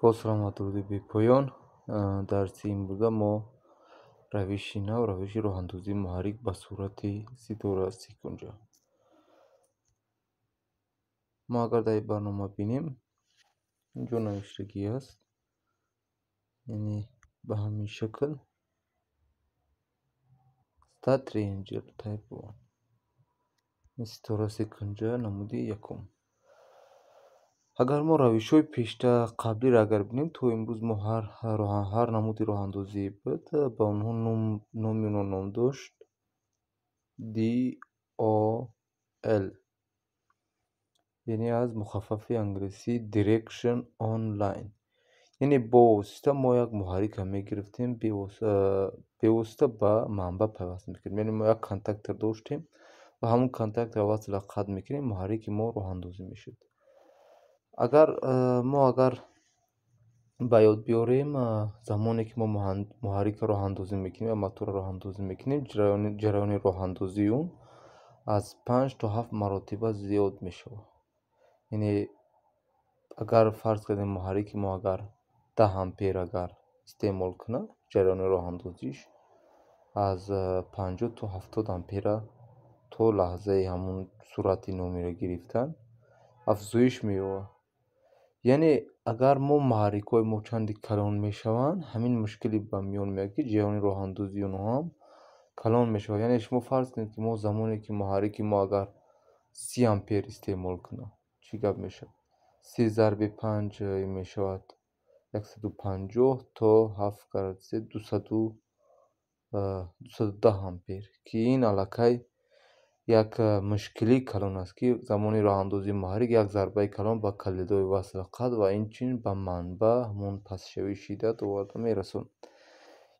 Боз салом дуруди бепоён. Дарси имрӯза мо равиши нав, равиши роҳандозии муҳаррик ба сурати ситора секунҷа. Мо агар дар ин барнома бинем, инҷо навиштагӣ аст, яъне ба ҳамин шакл Star Triangle Type 1, ситора секунҷа намуди якум. Агар мо равишҳои пешта қаблиро агар бинем, то имрӯз мо ҳар намуди роҳандозие буд, ба онҳо номи онҳо ном дошт DOL, яъне аз мухаффафи англисӣ Direction Online. Яъне бо восита мо як муҳаррикро мегирифтем, бевосита ба манбаъ пайваст мекардем. Яъне мо як контактор доштем ва ҳамон контакторро васла қатъ мекунем, муҳаррики мо роҳандозӣ мешуд. Агар мо агар ба ёд биёрем, замоне ки мо муҳаррикро роҳандозӣ мекунем ва моторро роҳандозӣ мекунем, ҷараёни роҳандозии он аз 5 то 7 маротиба зиёд мешавад. Яъне агар фарз кардем, муҳаррики мо агар 10 ампер агар истеъмол кунад, ҷараёни роҳандозиш аз 50 то 70 ампера то лаҳзаи ҳамун суръати номиро гирифтан афзоиш меёбад. Яъне агар мо муҳаррикҳои мо чанде калон мешаванд, ҳамин мушкиле ба миён меояд, ки ҷараёни роҳандозии онҳо ҳам калон мешавад. Яъне шумо фарз кунед, ки мо замоне ки муҳаррики мо агар 30 ампер истеъмол кунад, чӣ гап мешавад? 3 зарби 5 мешавад 150 то 7 карат 3 210 ампер, ки ин аллакай як мушкилии калон аст, ки замони роҳандозии муҳаррик як зарбаи калон ба калидҳои васл қатъ ва инчунин ба манбаъ ҳамон пастшавии шиддат оварда мерасонад.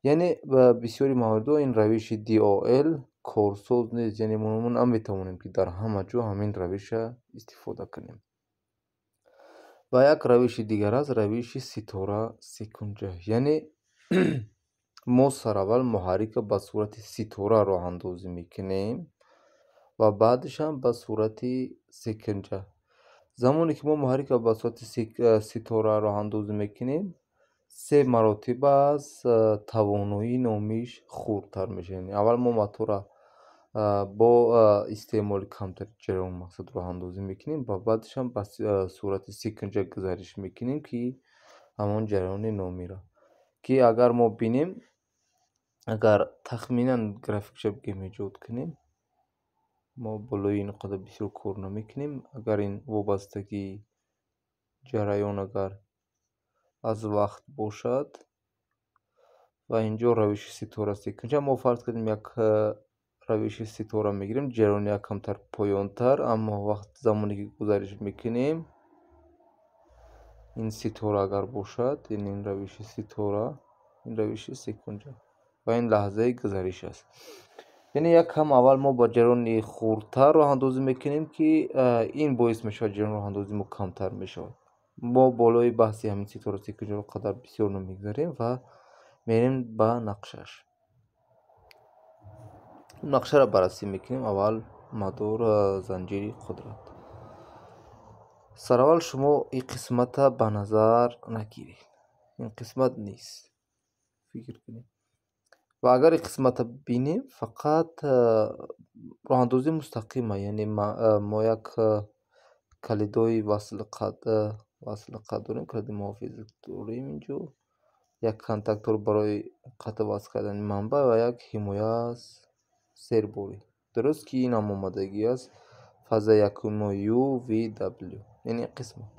Яъне ба бисёри мавридҳо ин равиши DOL корсоз нест, яъне мо наметавонем, ки дар ҳама ҷо ҳамин равиша истифода кунем. Ва як равиши дигар аст, равиши ситора секунҷа. Яъне мо сараввал муҳаррикро ба сурати ситора роҳандозӣ мекунем ва баъдашам ба сурати секунҷа. Замоне ки мо муҳаррикро ба сурати ситора роҳандозӣ мекунем, се маротиба аз тавоноии номиш хурдтар мешавад. Аввал мо моторро бо истеъмоли камтари ҷараён мақсад роҳандозӣ мекунем ва баъдашам ба сурати секунҷа гузариш мекунем, ки ҳамон ҷараёни номиро. Ки агар мо бинем, агар тахминан графикша бигем эҷод кунем, мо болои ин қадар бисёр кор намекунем. Агар ин вобастагии ҷараён агар аз вақт бошад ва инҷо равиши ситора секунҷа, мо фарз кардем, як равиши ситора мегирем, ҷараён як камтар поёнтар, аммо вақт замоне ки гузариш мекунем, ин ситора агар бошад, яъне ин равиши ситора, ин равиши секунҷа ва ин лаҳзаи гузариш аст. Яъне як кам аввал мо ба ҷараёни хурдтар роҳандозӣ мекунем, ки ин боис мешавад ҷараёни роҳандозии мо камтар мешавад. Мо болои баҳси ҳамин ситора секунҷаро қадар бисёр намегузарем ва мерем ба нақшаш. Нақшаро баррасӣ мекунем. Аввал мадор, занҷири қудрат. Сараввал шумо ин қисмата ба назар нагиред. Ин қисмат нест. Фикр кунед. Ва агар ин қисмата бинем, фақат роҳандозии мустақима, яъне мо як калидҳои васл қатъ дорем, калиди муҳофизат дорем инҷо, як контактор барои қатъ васл кардани манбаъ ва як ҳимоя аз серборӣ. Дуруст ки ин ҳам омадагӣ аст, фаза якумо U, V, W, яъне қисмат.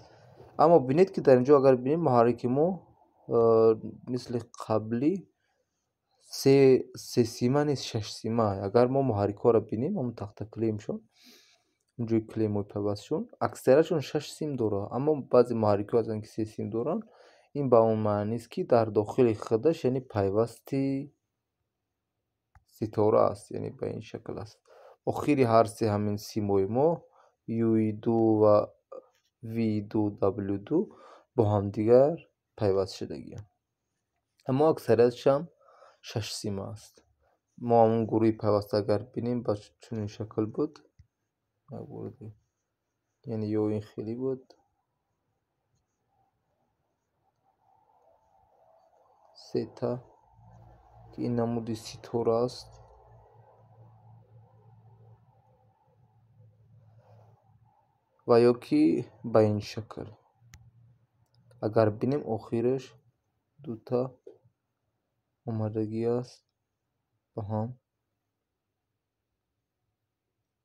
Аммо бинед, ки дар инҷо агар бинем, муҳаррики мо мисли қаблӣ се сима нест, шаш сима. Агар мо муҳаррикҳоро бинем, ҳамон тахта клемшон, ҷои клемҳои пайвастшон, аксариятшон шаш сим дорад, аммо баъзе муҳаррикҳо ҳастанд, ки се сим доранд. Ин ба он маънист, ки дар дохили худаш яъне пайвасти ситора аст, яъне ба ин шакл аст. Охири ҳар се ҳамин симҳои мо U2 ва V2, W2 бо ҳамдигар пайваст шудагианд. Аммо аксариятшам шаш сима аст. Мо ҳамон гурӯҳи пайваста агар бинем, ба чунин шакл буд. Яъне ё ин хеле буд, сета, ки ин намуди ситора аст. Ва ё ки ба ин шакл. Агар бинем, охираш дута омадагӣ аст, ба ҳам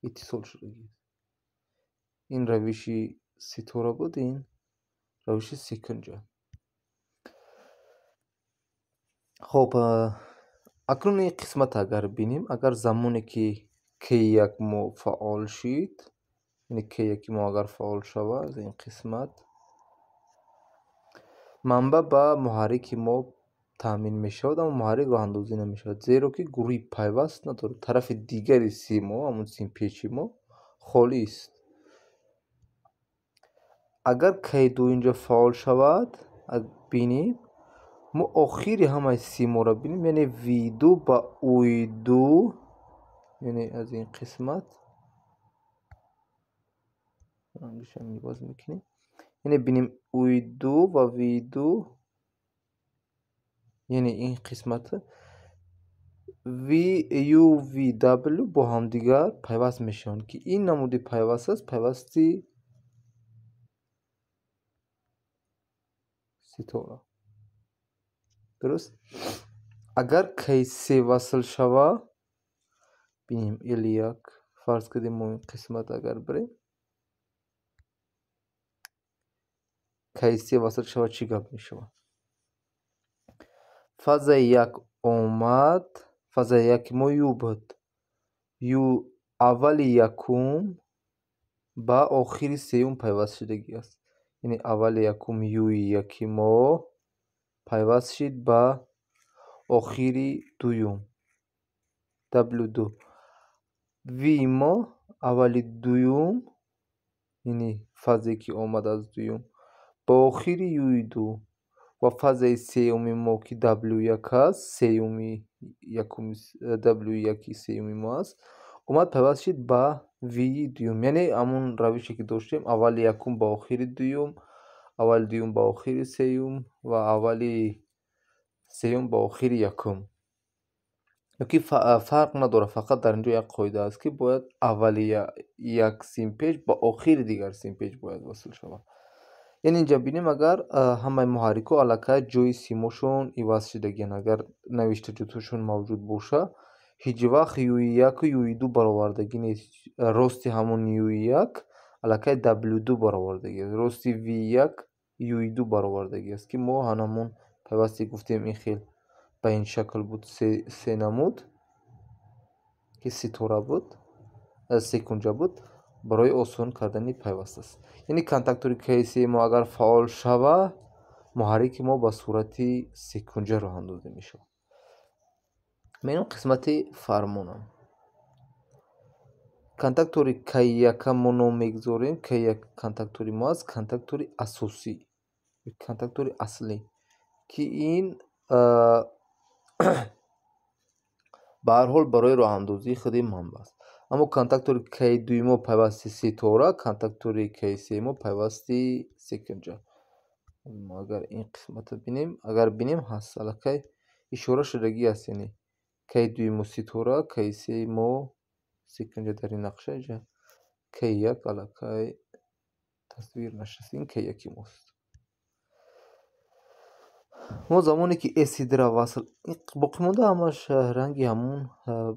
иттисол шудагӣ. Ин равиши ситора буд, ин равиши секунҷа. Хоб, акнун ин қисмат агар бинем, агар замоне ки К1 мо фаъол шид, яъне К1 мо агар фаъол шавад, аз ин қисмат манбаъ ба муҳаррики мо таъмин мешавад, аммо муҳаррик роҳандозӣ намешавад, зеро ки гурӯҳи пайваст надорад. Тарафи дигари симо, ҳамон симпечи мо холист. Агар К2 инҷо фаъол шавад, бинем, мо охири ҳамаи симоро бинем, яъне V2 ба U2, яъне аз ин қисмат рангашам иваз мекунем, яъне бинем U2 ва V2, яъне ин қисмат V, U, V, W бо ҳамдигар пайваст мешаванд, ки ин намуди пайваст аст, пайвасти ситора. Дуруст? Агар К3 васл шава, бинем L1, фарз кардем мо ин қисмат агар бирем, К3 васл шава, чӣ гап мешавад? Фазаи як омад, фазаи яки мо Ю буд. Ю аввали якум ба охири сеюм пайваст шудагӣ аст. Яъне аввали якум Юи яки мо пайваст шид ба охири дуюм W2. V мо аввали дуюм, яъне фазе ки омад аз дуюм, ба охири Юи ду, ва фазаи сеюми мо ки W1 аст, сеюми якуми W1 сеюми мо аст, омад пайваст шид ба V дуюм. Яъне ҳамон равише ки доштем, аввали якум ба охири дуюм, аввали дуюм ба охири сеюм ва аввали сеюм ба охири якум. Ёки фарқ надорад, фақат дар инҷо як қоида аст, ки бояд аввали як симпеч ба охири дигар симпеч бояд васл шавад. Яъне инҷа бинем, агар ҳамаи муҳаррикҳо аллакай ҷои симошон иваз шудагианд, агар навиштаҷотҳошон мавҷуд боша, ҳеҷ вақт Юи яку Юи ду баровардагӣ нест. Рости ҳамон Юи як аллакай W2 баровардагӣ аст, рости V1 Юи ду баровардагӣ аст, ки мо ҳамон пайвасте гуфтем ин хел ба ин шакл буд, се намуд, ки ситора буд, секунҷа буд, барои осон кардани пайваст аст. Яъне контактори К3 мо агар фаъол шава, муҳаррики мо ба сурати секунҷа роҳандозӣ мешавад. Мерем қисмати фармонам. Контактори К1 мо ном мегузорем. К1 контактори мо аст, контактори асосӣ, контактори аслӣ, ки ин ба ҳар ҳол барои роҳандозии худи манбаъ аст. Аммо контактори К2 мо пайвасти ситора, контактори К3 мо пайвасти секунҷа. Мо агар ин қисматро бинем, агар бинем ҳаст аллакай ишора шудагӣ аст, яъне К2 мо ситора, К3 мо секунҷа дар ин нақша инҷа К1 аллакай тасвир нашудааст, ин К1 мост. Мо замоне ки S3 васл, боқӣ монда ҳамаш ранги ҳамон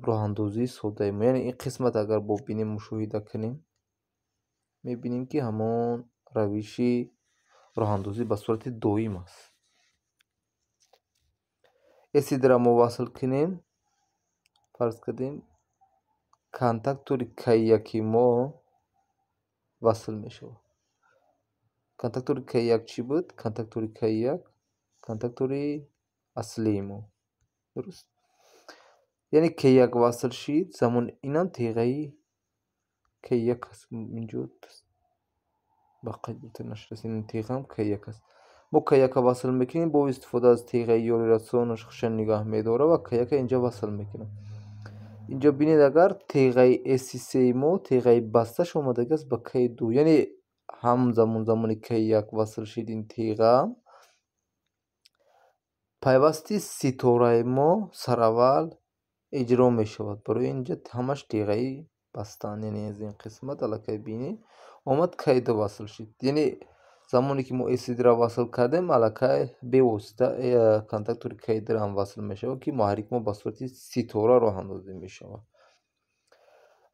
роҳандозии содаи мо. Яъне ин қисмат агар бо бинем, мушоҳида кунем, мебинем, ки ҳамон равиши роҳандозӣ ба сурати доим аст. S3 мо васл кунем, фарз кардем контактори К1 мо васл мешавад. Контактори К1 чӣ буд? Контактори К1 контактори аслии мо. Дуруст? Яъне К1 васл шид, замон инам теғаи К1 аст. Инҷо ба қайд гирифта нашудааст. Ин теғаам К1 аст. Мо К1 васл мекунем бо истифода аз теғаи ёрирасонаш хушан нигаҳ медорад ва К1 инҷа васл мекунам. Инҷо бинед, агар теғаи S3 мо теғаи басташ омадагӣ аст ба К2, яъне ҳамзамон замони К1 васл шид ин теға Пайвасти ситораи мо сараввал иҷро мешавад. Барои инҷа ҳамаш теғаи бастан, яъне аз ин қисмат аллакай бинем, омад К2 васл шид. Яъне замоне ки мо S1-ро васл кардем, аллакай бевосита контактори К2 ҳам васл мешавад, ки муҳаррик мо ба сурати ситора роҳандозӣ мешавад.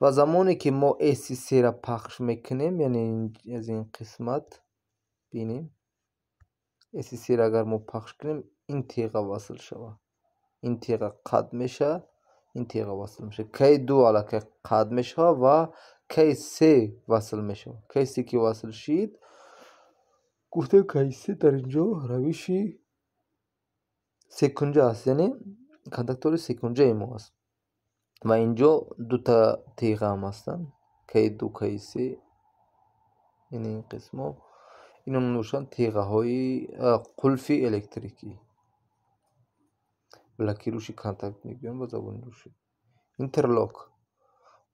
Ва замоне ки мо S3-ро пахш мекунем, яъне аз ин қисмат бинем, S3-ро агар мо пахш кунем, ин теға васл шавад. Ин теға қатъ мешавад, ин теға васл мешавад. К2 аллакай қатъ мешавад ва К3 васл мешавад. К3 ки васл шид, гуфтем К3 дар инҷо равиши секунҷа аст, яъне контактори секунҷаи мо аст. Ва инҷо дута теға ҳам ҳастанд, К2, К3, яъне ин қисмҳо. Ино мебошанд теғаҳои қулфи электрикӣ. Блокирующий контакт мегӯям ба забони русӣ. Интерлок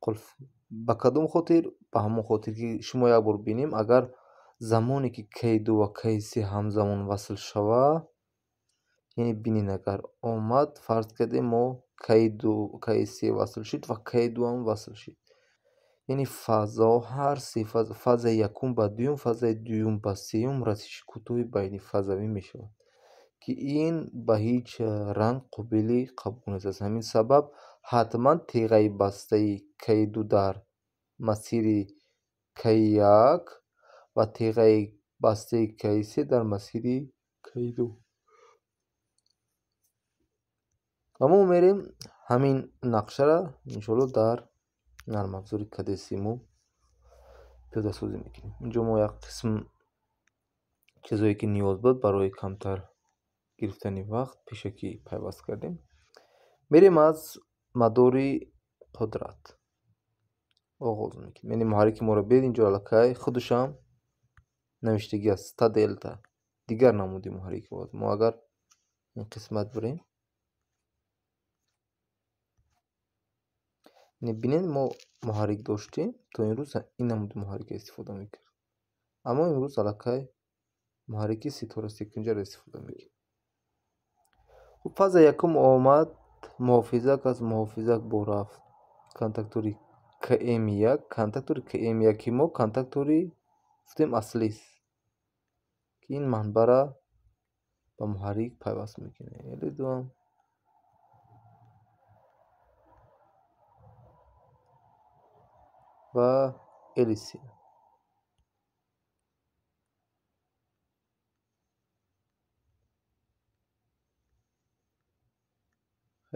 қулф. Ба кадом хотир? Ба ҳамон хотир ки шумо як бор бинем, агар замоне ки К2 ва К3 ҳамзамон васл шавад, яъне бинед, агар омад, фарз кардем мо К2, К3 васл шид ва К2 ҳам васл шид. Яъне фазаҳо ҳар се фаза, фазаи якум ба дуюм, фазаи дуюм ба сеюм расиши кӯтоҳи байнифазавӣ мешавад, ки ин ба ҳеҷ ранг қобили қабул нест. Аз ҳамин сабаб ҳатман теғаи бастаи К2 дар масири К1 ва теғаи бастаи К3 дар масири К2. Ва мо мерем ҳамин нақшаро иншоалло дар нармафзори кадеси мо пиёдасозӣ мекунем. Инҷо мо як қисм чизое ки ниёз буд барои камтар гирифтани вақт пешакӣ пайваст кардем. Мерем аз мадори қудрат оғоз мекунем. Яъне муҳаррики моро бед, инҷо аллакай худашам навиштагӣ аст ста делта, дигар намуди муҳаррики мо. Агар ин қисмат бирем, бинед, мо муҳаррик доштем, то имрӯз ин намуди муҳаррика истифода мекард. Аммо имрӯз аллакай муҳаррики ситора секунҷаро истифода мекунем. Хуб, фаза якум омад, муҳофизак аз муҳофизак бо рафт контактори КМ1. Контактори КМ1 мо контактори гуфтем аслист, ки ин манбаъра ба муҳаррик пайваст мекунем. L2 ва L3.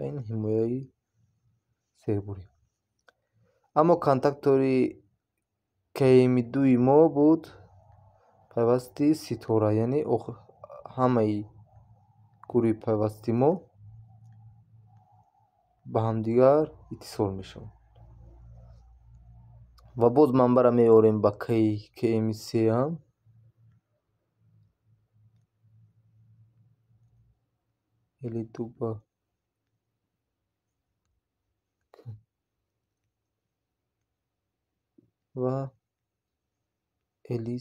Ин ҳимояи сербурӣ. Аммо контактори КМ2 мо буд пайвасти ситора, яъне ҳамаи гурӯҳи пайвасти мо ба ҳамдигар иттисол мешаванд. Ва боз манбаъра меорем ба КМ3 ҳам. L2 ба К ва L3.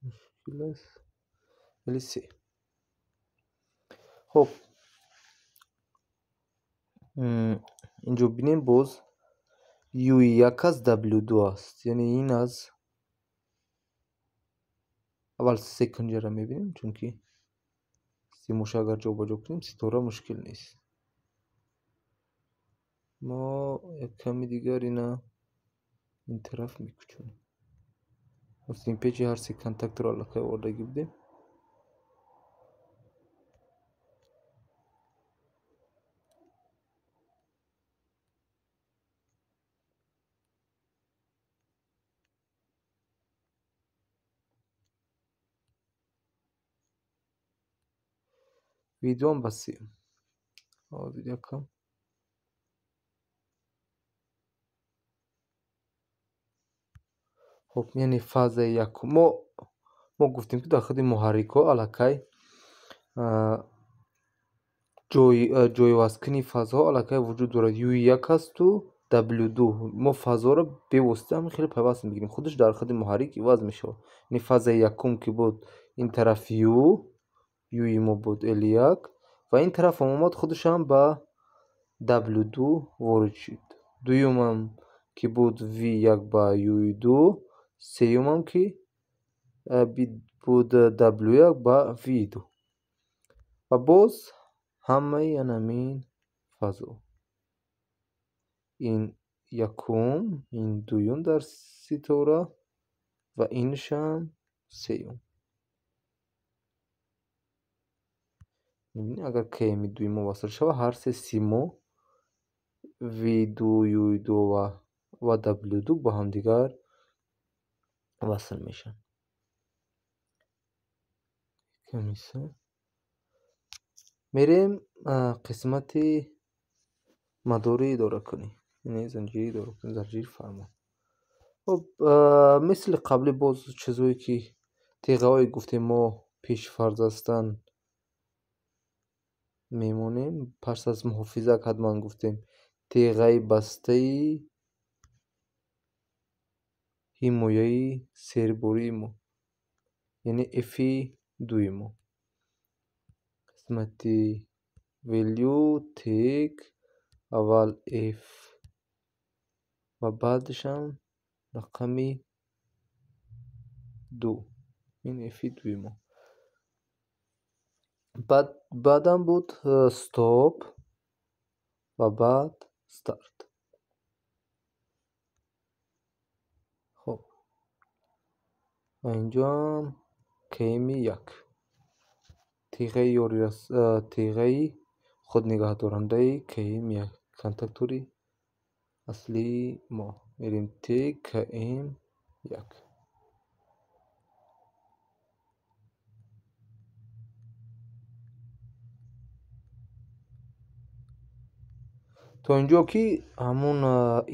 Мушкил аст. L3. Хуб, инҷо бинем, боз U1 аст, W2 аст. Яъне ин аз аввал секунҷаро мебинем, чунки симоша агар ҷобаҷо кунем, ситора мушкил нест. Мо як ками дигар ина ин тараф мекучонем. Симпечи ҳар се контактро аллакай овардагӣ будем. Видеом ба сеюм. Ҳозир якам. Хуб, яъне фазаи якум мо гуфтем, ки дар худи муҳаррикҳо аллакай Ҷойвазкунии фазаҳо аллакай вуҷуд дорад. U1 ҳасту W2. Мо фазаҳоро бевосита ҳамин хеле пайваст мегирем. Худаш дар худи муҳаррик иваз мешавад. Яъне фазаи якум ки буд ин тараф U, U-и мо буд L1 ва ин тараф омад худашам ба W2 ворид шуд. Дуюмам ки буд V1 ба U2, сеюмам ки буд W1 ба V2. Ва боз ҳамаи анамин фазо. Ин якум, ин дуюм дар ситора ва иншам сеюм. Мебинед, агар КМ дуюм мо васл шавад, ҳар се симо V2, U2 ва W2 бо ҳамдигар васл мешаванд. Мерем қисмати мадори идоракунӣ, яъне занҷири идоракунӣ, занҷири фармон. Хоб, мисли қабли боз чизҳое ки теғаҳое гуфтем мо пешфарз ҳастанд мемонем. Пас аз муҳофизак ҳатман гуфтем теғаи бастаи ҳимояи сербории мо, яъне F2 мо. Қисмати value tag аввал F ва баъдашам рақами 2, ин F2 мо. Баъдам буд стоп ва баъд старт. Хоб, ва инҷоам КМ1 теғаи теғаи худнигаҳдорандаи КМ1 контактори аслии мо. Мерем Т КМ1. То инҷо ки ҳамун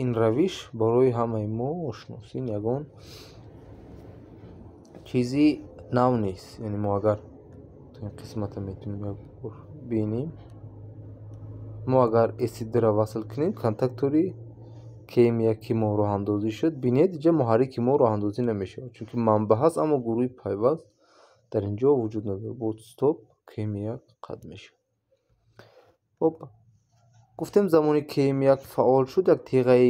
ин равиш барои ҳамаи мо ошност, ин ягон чизи нав нест. Яъне мо агар то ин қисмата метавонем як бор бинем, мо агар S2-ро васл кунем, контактори КМ1 ки мо роҳандозӣ шуд, бинед инҷа муҳаррики мо роҳандозӣ намешавад, чунки манбаъ ҳаст, аммо гурӯҳи пайваст дар инҷо вуҷуд надорад. Бо стоп КМ1 қатъ мешавад. Хоб, гуфтем замони КМ1 фаъол шуд, як теғаи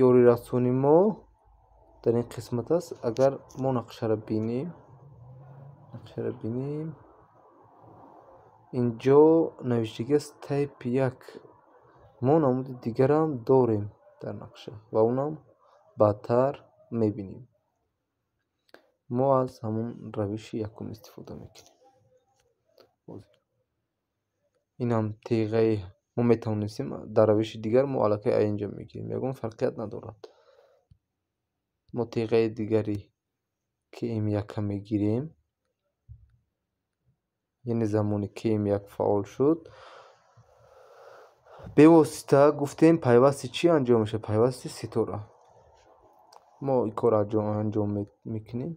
ёрирасони мо дар ин қисмат аст. Агар мо нақшаро бинем, инҷо навиштагӣ аст Type 1. Мо намуди дигарам дорем дар нақша ва онам баъдтар мебинем. Мо аз ҳамон равиши якум истифода мекунем. Инам теғаи мо метавонистем дар равиши дигар мо аллакай инҷо мегирем, ягон фарқият надорад. Мо теғаи дигари КМ1 мегирем, яъне замони КМ1 фаъол шуд, бевосита гуфтем пайвасти чӣ анҷом мешавад? Пайвасти ситора. Мо ин корро анҷом мекунем,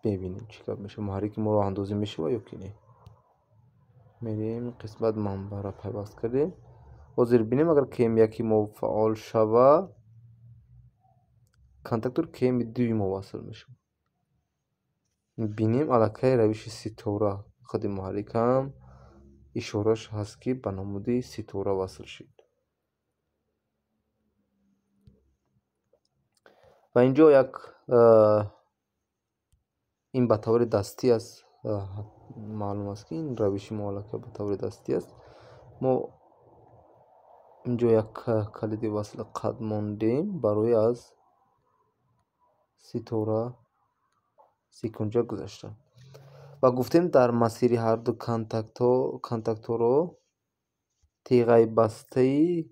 мебинем чӣ гап мешавад, муҳаррики мо роҳандозӣ мешавад ё ки не. Мерем қисмат манбаъро пайваст кардем. Ҳозир бинем агар КМ1 мо фаъол шавад, контактор КМ2 мо васл мешавад. Бинем аллакай равиши ситора худи муҳаррикам ишораш ҳаст ки ба намуди ситора васл шуд. Ва инҷо як ин ба таври дастӣ аст, маълум аст ки ин равиши мо аллакай ба таври дастӣ аст. Мо инҷо як калиди васли қад мондем барои аз ситора секунҷа гузаштан. Ва гуфтем дар масири ҳарду контактҳоро теғаи бастаи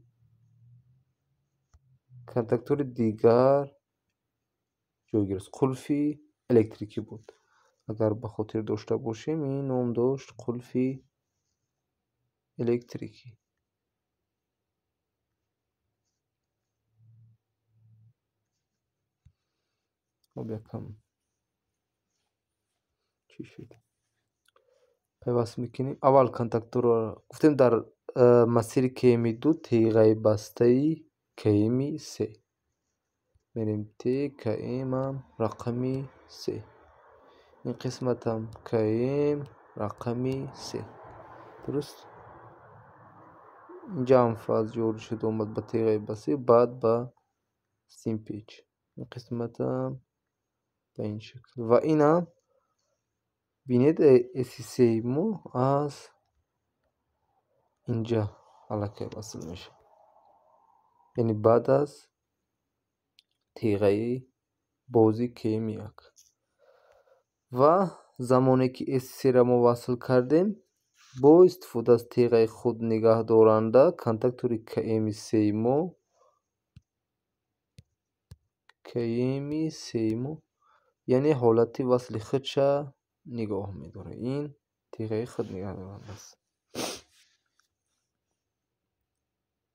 контактори дигар ҷойгир аст. Қулфи электрикӣ буд. Агар ба хотир дошта бошем, ин ном дошт қулфи электрикӣ. Хоб, якам чӣ шуд? Пайваст мекунем. Аввал контакторро гуфтем дар масири КМ2 теғаи бастаи КМ3. Мерем Т КМ рақами 3. Ин қисматам КМ рақами 3. Дуруст? Инҷа ҳам фаз ҷорӣ шуд, омад ба теғаи баста, баъд ба симпеч. Ин қисматам ба ин шакл. Ва инам бинед SC мо аз инҷа аллакай васл мешавад. Яъне баъд аз теғаи бози КМ1. Ва замоне ки SC-ро мо васл кардем, бо истифода аз теғаи худ нигаҳдоранда контактори КМ3 мо КМ3 мо яъне ҳолати васли худша нигоҳ медорад. Ин теғаи худ нигаҳдоранда аст.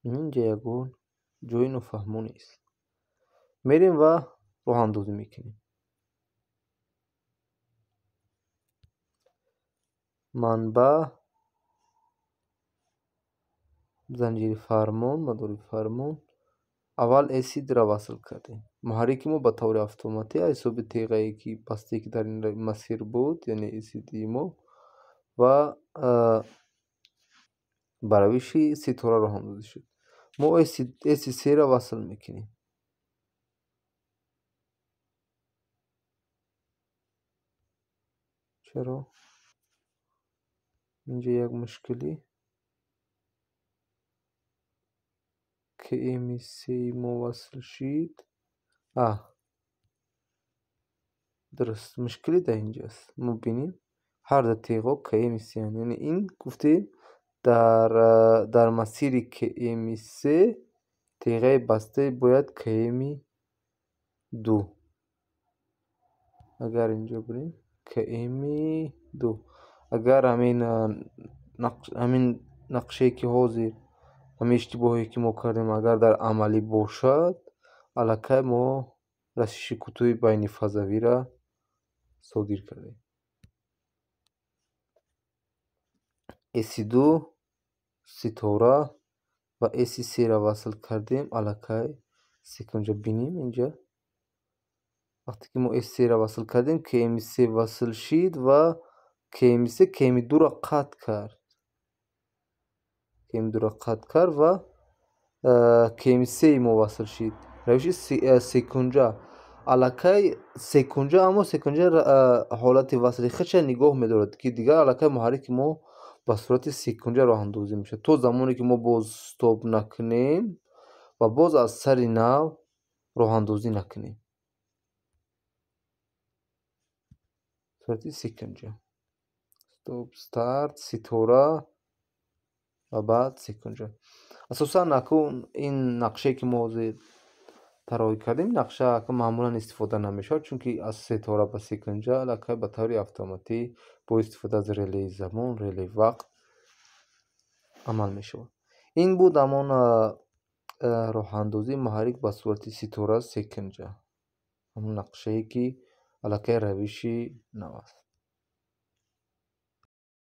Инҷа ягон ҷои нофаҳмо нест. Мерем ва роҳандозӣ мекунем. Манбаъ, занҷири фармон, мадори фармон. Аввал SC-ро васл кардем. Муҳаррики мо ба таври автоматӣ аз ҳисоби теғае ки бастае ки дар ин масир буд, яъне SC мо ва ба равиши ситора роҳандозӣ шуд. Мо SC-ро васл мекунем. Чаро? Инҷа як мушкилӣ. КМ3 мо васл шид. Дуруст, мушкилӣ дар инҷаст. Мо бинем ҳар ду теғо КМ3 янд. Яъне ин гуфтем дар масири КМ3 теғаи бастаи бояд КМ2. Агар инҷо бирем КМ2. Агар ҳамин нақшае ки ҳозир ҳамин иштибоҳе ки мо кардем агар дар амалӣ бошад, аллакай мо расиши кӯтоҳи байнифазавиро содир кардем. SC2 ситора ва SC3-ро васл кардем, аллакай секунҷа бинем инҷа. Вақте ки мо SC-ро васл кардем, КМ3 васл шид ва КМ3 КМ2-ро қатъ кард. КМ2-ро қатъ кард ва КМ3 мо васл шид. Равиши секунҷа. Аллакай секунҷа, аммо секунҷа ҳолати васли худша нигоҳ медорад, ки дигар аллакай муҳаррики мо ба сурати секунҷа роҳандозӣ мешавад. То замоне ки мо боз стоп накунем ва боз аз сари нав роҳандозӣ накунем. Сурати секунҷа. Стоп, старт, ситора ва баъд секунҷа. Асосан акун ин нақшае ки мо ҳозир тарроҳӣ кардем, нақша акун маъмулан истифода намешавад, чунки аз ситора ба секунҷа аллакай ба таври автоматӣ бо истифода аз релеи замон, релеи вақт амал мешавад. Ин буд ҳамон роҳандозии муҳаррик ба сурати ситора секунҷа. Ҳамон нақшае ки аллакай равиши нав аст.